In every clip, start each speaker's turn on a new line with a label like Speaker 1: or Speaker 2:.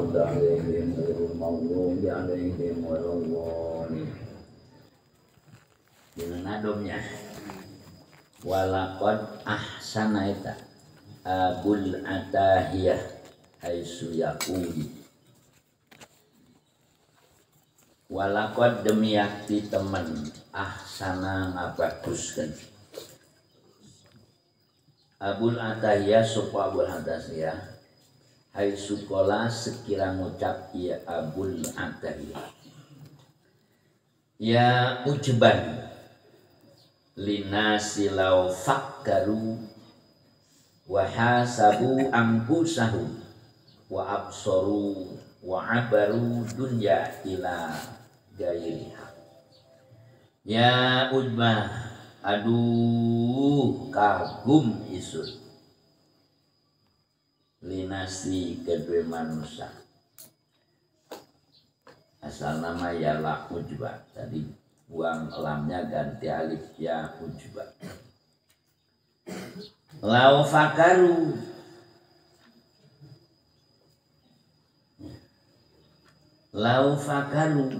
Speaker 1: an'amta 'alaihim ghairil maghdubi 'alaihim waladdallin. Dina nadomnya walaqad ahsana eta Abul Atahiyah haitsu yaqulu walaqad demi yakti temen ahsana ngabaguskeun Abul Atahiyah sapa Abul Atahiyah haitsu qala sekira ngucap ya Abul Atahiyah ya ujban linasi law fakkaru wa hasabu anfusahum wa absaru wa abaru dunya ila gairiha. Ya ujbah, aduh kagum isun linasi kedua manusia. Asal nama ya la ujbah, tadi buang lamnya ganti alif ya ujbah. Lau fakaru lau fakaru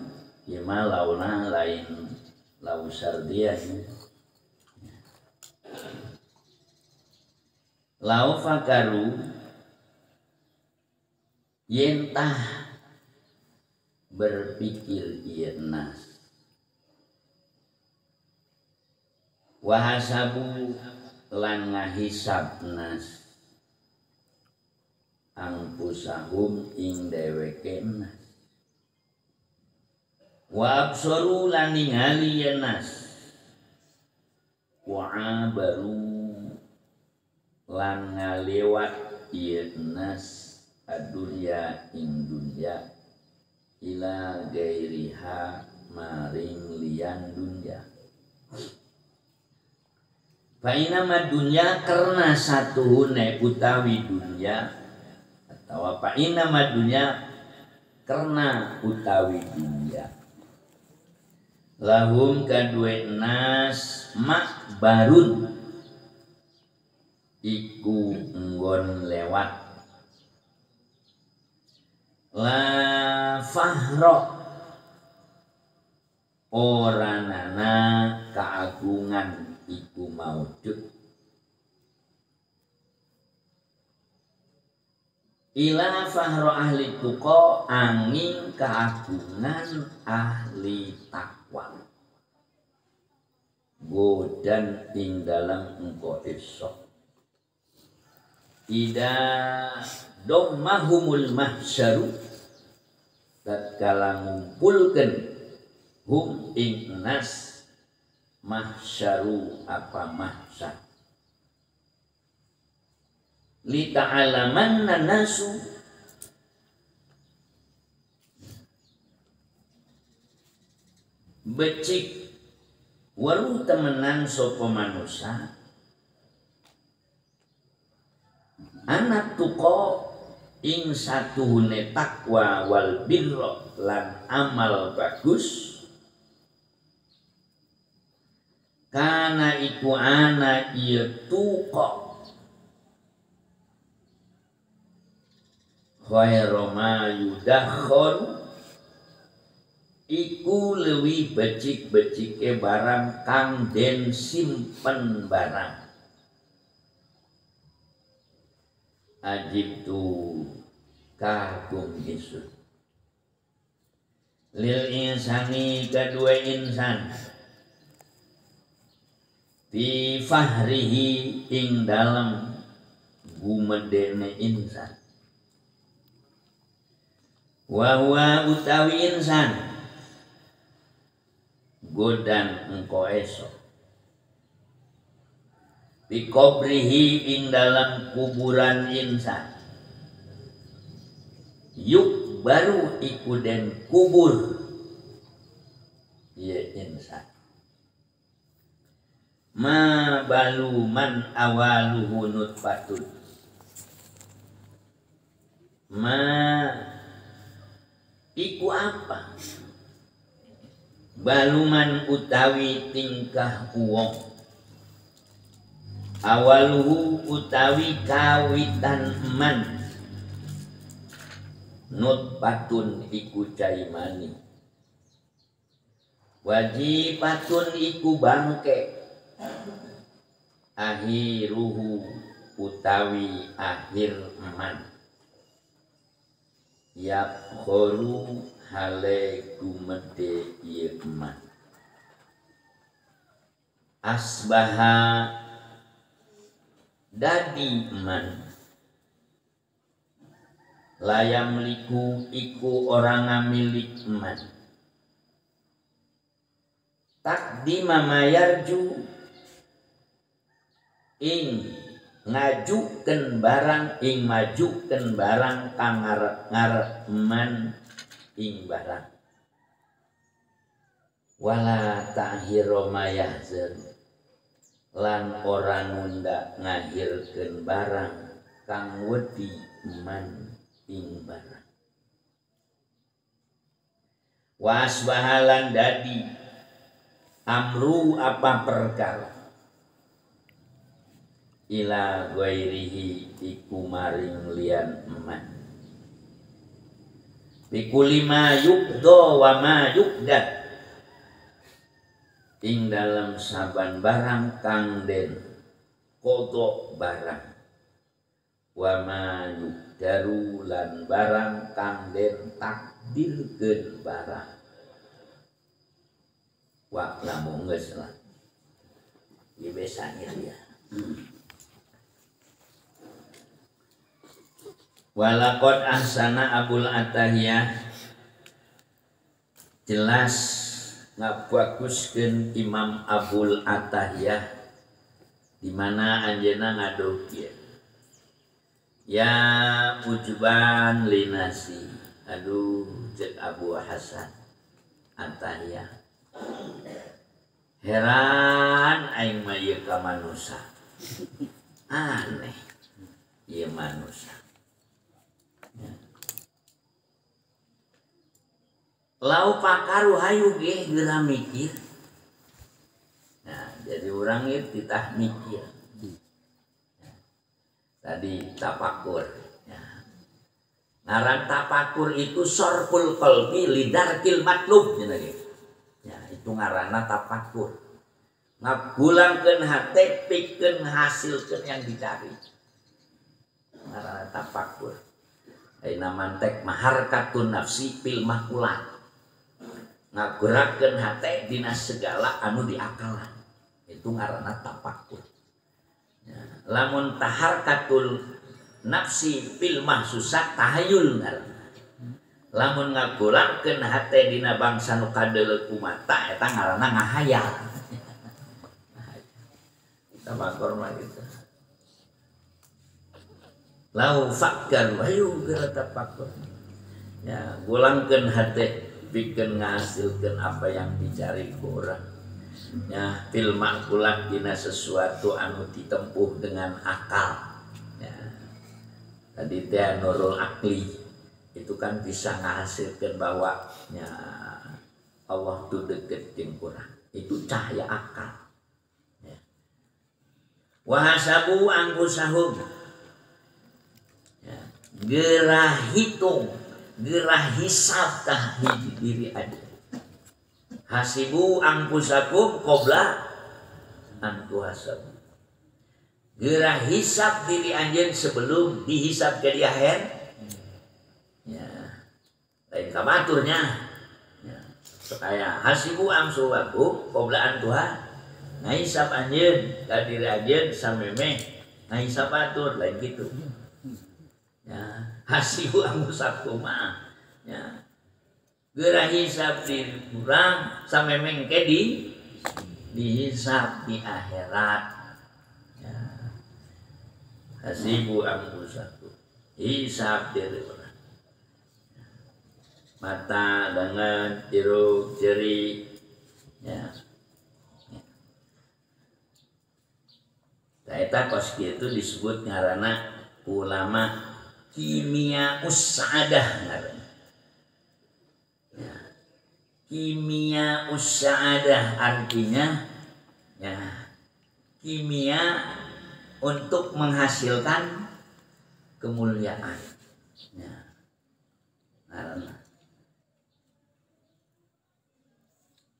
Speaker 1: ya mah launa lain lau sardiah. Lau fakaru yentah berpikir ieu nas wahasabu lan ngahisab nas angpusahum ing dheweke nas wa absaru lan ningali ya nas wa abaru lan ngalewat ieu nas adunya ing dunya ila gairiha maring liyan dunya. Fa'inama dunya karena satuhune utawi dunya atau fa'inama dunya karena utawi dunya lahum kadue nas makbarun iku nggon lewat la fahro ora nana keagungan iku maujud ila fahro ahli tuqa angin keagungan ahli takwa godan ing dalam engko esok ida dommahumul mahsyaru tatkala ngumpulkeun hum ing nas mahsyaru apa mahsyar li ta'alamanna nasu becik waru temenan sapa manusa anak tuqa ing satuhune takwa wal birra lan amal bagus kana iku ana ieu tuqa khairu ma yudakhal iku leuwih becik-becike barang kang den simpen barang ajib tu kagum isun lil insani kadua insan fi fahrihi ing dalem gumedene insan wa huwa utawi insan godan engko esok fi qabrihi ing dalam kuburan insan yuk baru iku den kubur ya insan ma balu man awaluhu nutfatun ma iku apa baluman utawi tingkah uwong awaluhu utawi kawitan man Nutbatun iku cai mani wajibatun iku bangke ahiruhu utawi akhir man yabkhoru hale gumede ieu man asbaha dadi man layam liku iku orang ngamilik man takdima mayarju ing ngajukeun barang ing majukeun barang kang ngarep-ngarep man ing barang wala ta'khira mayahzan lan ora nunda ngahirkeun barang kang wedi man ing barang wasbahalan dadi amru apa perkara ila ghairihi iku maring lian eman bikuli ma yukdo wa ma yukdat ing dalam saban barang kang den kodok barang wa ma yukdaru lan barang kang den takdirkeun barang wa lamun geus lah ieu besanya dia. Walaqad ahsana Abul Atahiyah jelas ngabaguskeun Imam Abul Atahiyah di mana anjeunna ngaduh kieu ya ujuban linasi aduh cek Abu Hasan Atahiyah heran aing mah ieu ka manusa aneh ieu manusa. Lau pakaru hayu ge geura mikir. Nah, jadi orang itu titah mikir. Nah, tadi tapakur. Nah, ngaran tapakur itu sorful qalbi lidarkil matlub cenah ge. Ya, itu ngaranna tapakur. Ngagulangkeun hate pikeun ngahasilkeun yang dicari. Ngaranna tapakur. Ayeuna mantek maharkatun nafsi fil makulat. Ngagerakkeun hate dina segala anu diakalan itu ngaranna tapakur. Ya, lamun taharkatul nafsi fil mahsusat tahayul ngaranna. Lamun ngagolangkeun hate dina bangsa nu kadeuleu ku mata eta ngaranna ngahayal. Tapakur mah gitu. Lau fakkar hayu geura tapakur. Ya, golangkeun hate bikin ngahasilkan apa yang dicari ku orang. Ya, fil makulat dina sesuatu anu ditempuh dengan akal. Ya. Tadi teh nurul akli itu kan bisa ngahasilkan bahwa ya, Allah tuh deket jeung urang. Itu cahaya akal. Ya. Wa hasabu anfusahum. Ya. Geura hitung gerah hisab tah diri aja. Hasibu angpusakum qobla an tuhasabu. Gerah hisab diri anjeun sebelum dihisab ke di akhir. Ya. Lain kabaturnya. Ya. Supaya hasibu angsuwakum qobla an tuha. Ngahisab anjeun ka diri anjeun samemeh ngahisab atur lain gitu. Ya, hasibu angpusakum mah. Ya. Geura hisab di urang samemeh ke di dihisab di akhirat. Ya. Hasibu angpusakum. Hisab diri urang. Mata, lengan, tiruk, jeri. Ya. Nah, eta kos kitu disebut ngaranna ulama kimia ussaadah ngaranna. Ya. Kimia ussaadah artinya ya, kimia untuk menghasilkan kemuliaan. Ya. Karena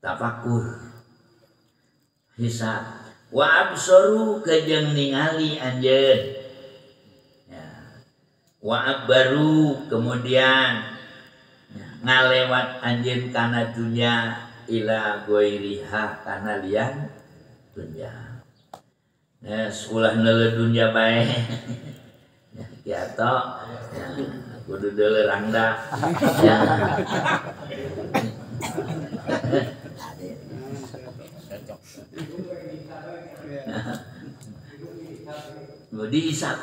Speaker 1: tafakur hisab wa absoru kejeng ningali anjeun ya. Wa abbaru kemudian ya, ngalewat anjeun kana dunya ila goiriha kana lian dunya. Ya, ulah neuleuh dunya bae. Ya kiato ya, kudu deuleuh rangda. Ya. Dihisap.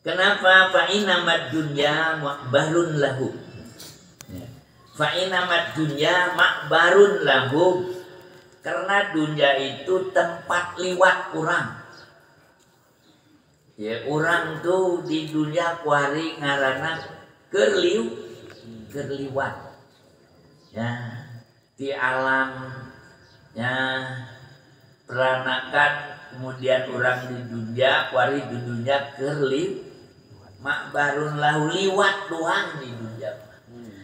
Speaker 1: Kenapa? Fa inamad dunya ma'barun lahu. Fa inamad dunya ma'barun lahu. Karena dunia itu tempat liwat orang. Ya, orang tuh di dunia kuari ngarana kerliu, kerliwat. Ya, di alam ya peranakan kemudian orang di dunia kuari di dunia kerliu makbarun lahu liwat doang di dunia.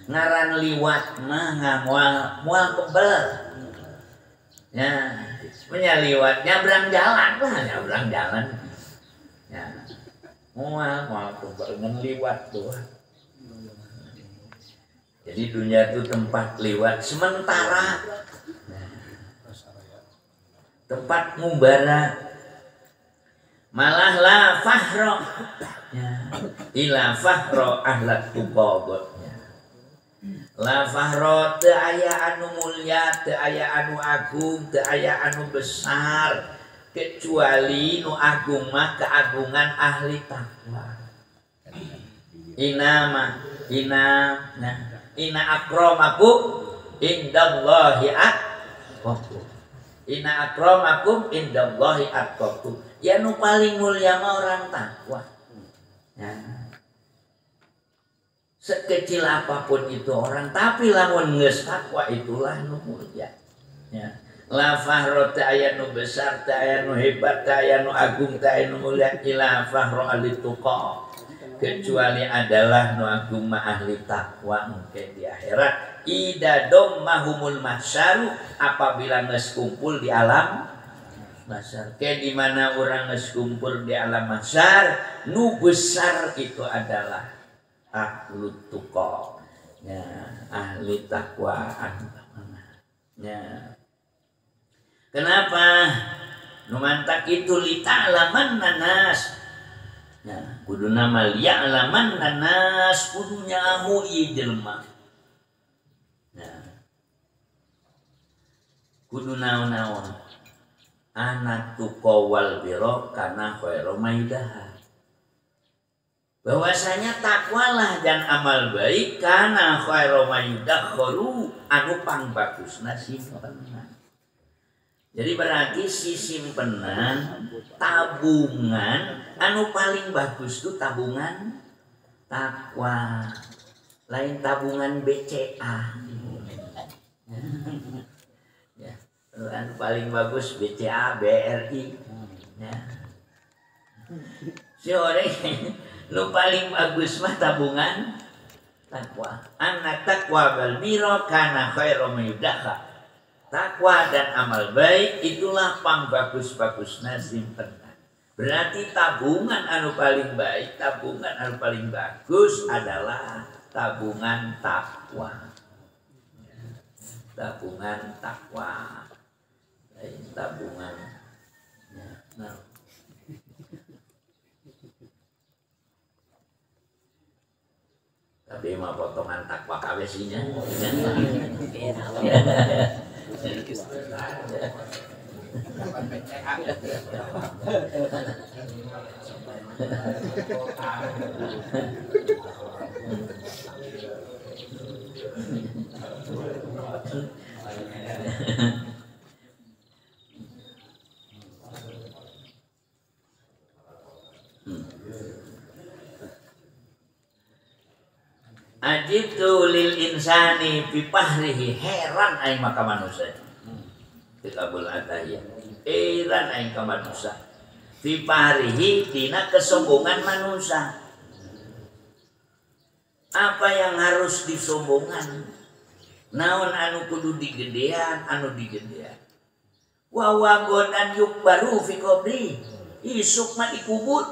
Speaker 1: Ngaran liwat mah ngamual mual kebel. Ya, menyaliwat nyabrang jalan lah, nyabrang jalan. Ya. Mual mual kebel ngan liwat doang. Jadi dunia itu tempat liwat sementara. Nah, tempat ngumbara. Malah la fahro. Ya. Ila fahro ahlat tuqabot. La fahro teu aya anu mulia, teu aya anu agung, teu aya anu besar kecuali nu agung mah keagungan ahli takwa. Inama ina nah inna akramakum indallahi atqakum. Inna akramakum indallahi atqakum. Ya nu paling mulia mah orang takwa. Nah, sekecil apapun itu orang, tapi lamun geus takwa itulah nu mulia. Ya. La fahro ta aya nu besar, ta aya nu hebat, ta aya nu agung, ta aya nu mulia ila fahro ahli tuqa. Kecuali adalah nu agung ma ahli takwa mungkin di akhirat. Ida dommahumul mahsyaru apabila geus kumpul di alam mahsyar. Ke di mana orang geus kumpul di alam mahsyar, nu besar itu adalah ahli tuqa. Ya, ahli takwa. Ya. Kenapa? Nu mantak itu li ta'laman nanas. Ya, kudu nama liya'laman nanas kudu nyaho ieu jelema. Nah. Kudu naon-naon. Anak tuqa wal birra kana khairu maidah. Bahwasanya takwalah dan amal baik kana khairu mayudakharu anu pangbagusna simpenan. Jadi berarti si simpenan tabungan anu paling bagus itu tabungan takwa, lain tabungan BCA. Ya, anu paling bagus BCA, BRI. Ya. Si orang lu paling bagus mah tabungan takwa. Anak takwa wal birra kana khairu mayudakha. Takwa dan amal baik itulah pangbagus-bagusna simpenan. Berarti tabungan anu paling baik, tabungan anu paling bagus adalah tabungan takwa. Tabungan takwa. Tabungan. Nah. Tapi mah potongan takwa kabeh sih nya. Ajitu lil insani pipahrihi, heran aing maka manusia. Kitabul Atahiyah. Heran aing ka manusia. Fi fahrihi dina kesombongan manusia. Apa yang harus disombongan? Naon anu kudu digedean, anu digedean. Wa wa godan yukbaru fi qabri. Isuk mah dikubur.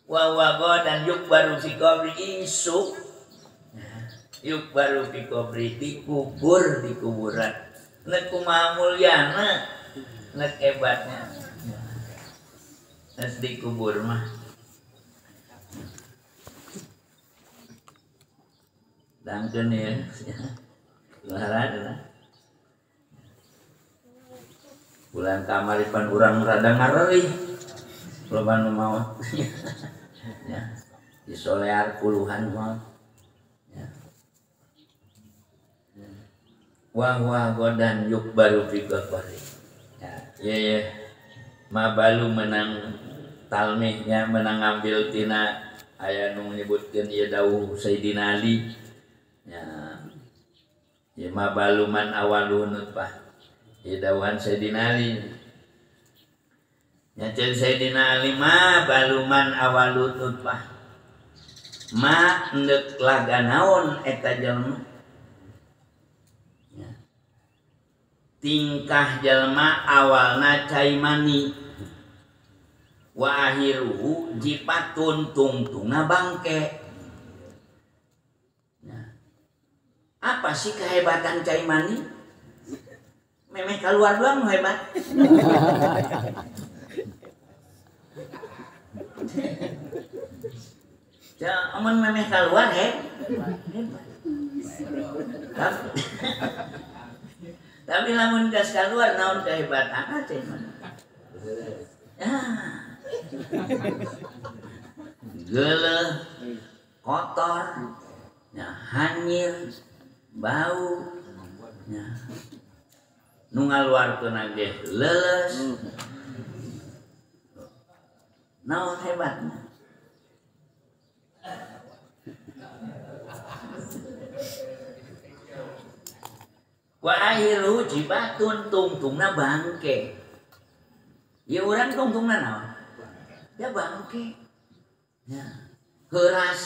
Speaker 1: Wa wa godan yukbaru fi qabri, isuk yukbaru fi qabri, dikubur di kuburan. Nek kumaha mulyana, nek hebatnya. Nek dikubur mah. Dangkeun ya. Kumaha bulan kamari pan urang rada ngareuih. Loba nu maot. Ya. Disolear puluhan maot. Ya. Wah wah godan yuk baru fi qabri. Ya, ya ya. Mabalu menang talmihnya, menang ngambil tina aya nu nyebutkeun ieu dawuh Sayyidina Ali. Ya, ya mabaluman awalu nutfah. Ya dawuhan Sayyidina Ali. Ya ceun Sayyidina Ali ma baluman awalu nutfah. Ma endek laga naon eta jelema. Ya. Tingkah jelema awalna cai mani. Wa akhiruhu jipatun tungtungna bangke. Apa sih kehebatan cai mani? Memeh keluar doang hebat. Ya, amun memeh keluar hebat. Tapi lamun gas keluar naon kehebatan cai mani? Ya. Geuleuh, kotor, ya, hanyir, bau, ya. Nu ngaluarkeun ge leuleus. Naon hebatna? Wa akhiru jibatun tungtungna bangke. Ya urang tungtungna naon? Ya bangke. Ya, heuras.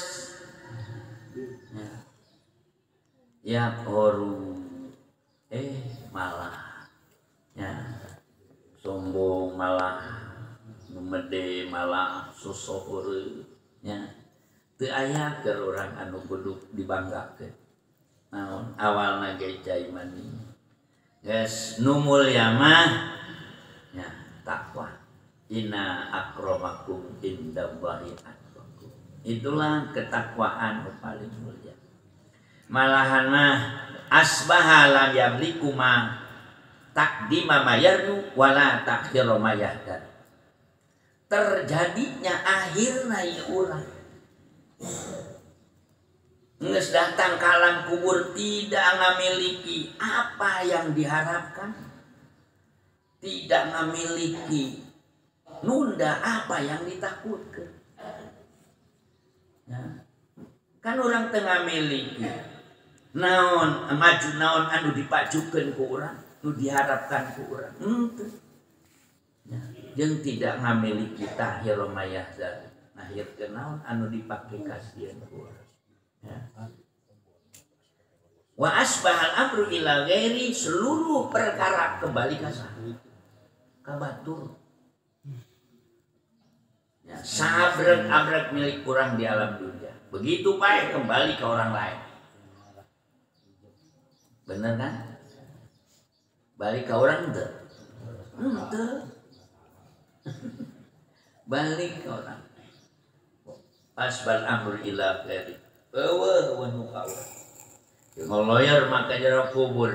Speaker 1: Ya. Ya koru malah ya sombong, malah numede, malah sosohore ya. Teu aya keur urang anu kudu dibanggakeun. Naon awalna ge cai mani. Geus nu mulya mah ya takwa. Inna akramakum indallahi atqakum. Itulah ketakwaan paling mulia. Malahan mah asbaha lam yamliku ma taqdima ma yarnu wala ta'khira ma yahdar. Terjadinya akhirna ieu urang. Geus datang ka alam kubur tidak memiliki apa yang diharapkan, tidak memiliki nunda apa yang ditakutkan. Ya. Kan orang tengah miliki naon maju naon anu dipajukeun ku urang, nu diharapkan ku urang. Henteu. Ya, jeung tidak ngamiliki tahir mayahzar. Akhir naon anu dipake kasihan ku urang. Ya. Wa asbahal amru ila ghairi, seluruh perkara kembali ka saha? Ka batur. Ya, sabrek-abrek milik kurang di alam dunia. Begitu baik kembali ke orang lain. Bener kan? Balik ke orang ente. Ente. Balik ke orang. Asbal amru ila ghairi. Eueuh eueuh nu ka urang. Ngoloyor maka jero kubur.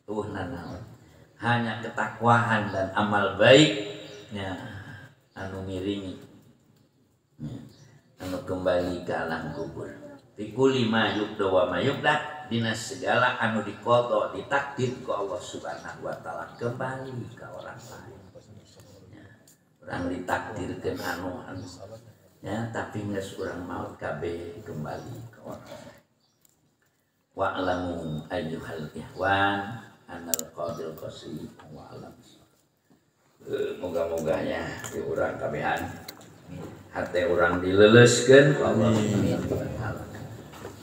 Speaker 1: Tuh nanaon. Hanya ketakwaan dan amal baik ya anu ngiringi. Ya, anu kembali ke alam kubur. Fikuli ma yubda wa ma yubda, dina segala anu diqadha ditakdir ku Allah Subhanahu wa taala kembali ke orang lain. Ya, orang ditakdirkeun anu anu ya, tapi geus urang maut kabeh kembali ke orang lain. Wa'lamu ayyuhal ikhwan anal Fadil Qasim wa alam. Moga-moganya di urang kabehan hate urang dileleskeun ku Allah Subhanahu wa taala.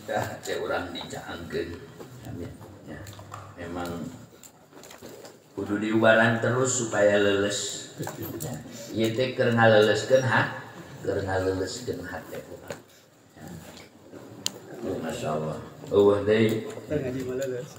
Speaker 1: Hate urang dicaangkeun. Amin. Ya. Memang kudu diubaran terus supaya leles. Ya. Ieu teh keur ngaleleskeun ha, keur ngaleleskeun hate urang. Ya. Oh, Masya Allah. Eueuh deui.
Speaker 2: Ngaji mah leles.